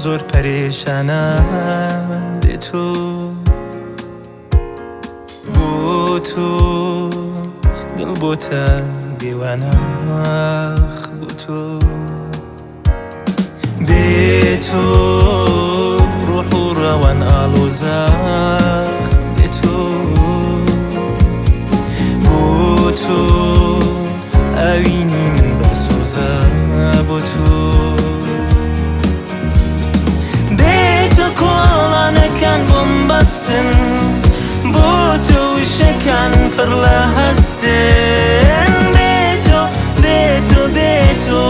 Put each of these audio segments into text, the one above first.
زۆر پەرێشانە بێ تۆ. بۆ تۆ دڵ بۆتە دێوانە ئاخ بۆ تۆ. بێ تۆ ڕۆح و ڕەوان ئاڵۆزە ئاخ بێ تۆ. بۆ تۆ ئاوینی من بەسۆزە بۆ تۆ. بێ تۆ کۆڵانەکان بۆم بەستن، بۆ تۆ وشەکان پڕ لە هەستن. بێ تۆ، بێ تۆ، بێ تۆ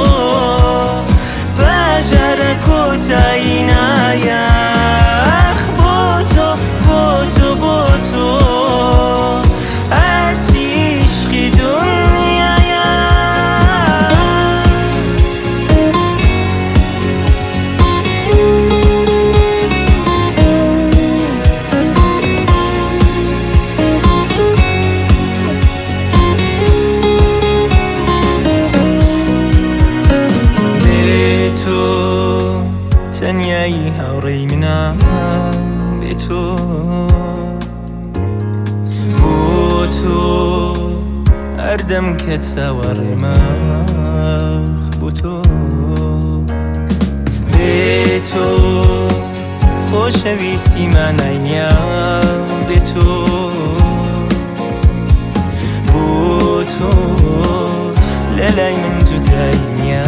پەژارە کۆتایی نایە. ئاخ بۆ تۆ، بۆ تۆ، بۆ تۆ هەرچی عیشقی دنیایە. بێ تۆ تەنیایی هاوڕێی منە، بێ تۆ. بۆ تۆ هەردەم کە چاوەڕێمە، ئاخ بۆ تۆ. بێ تۆ خۆشەویستی مانای نییە، بێ تۆ. بۆ تۆ لە لای من جودایی نییە.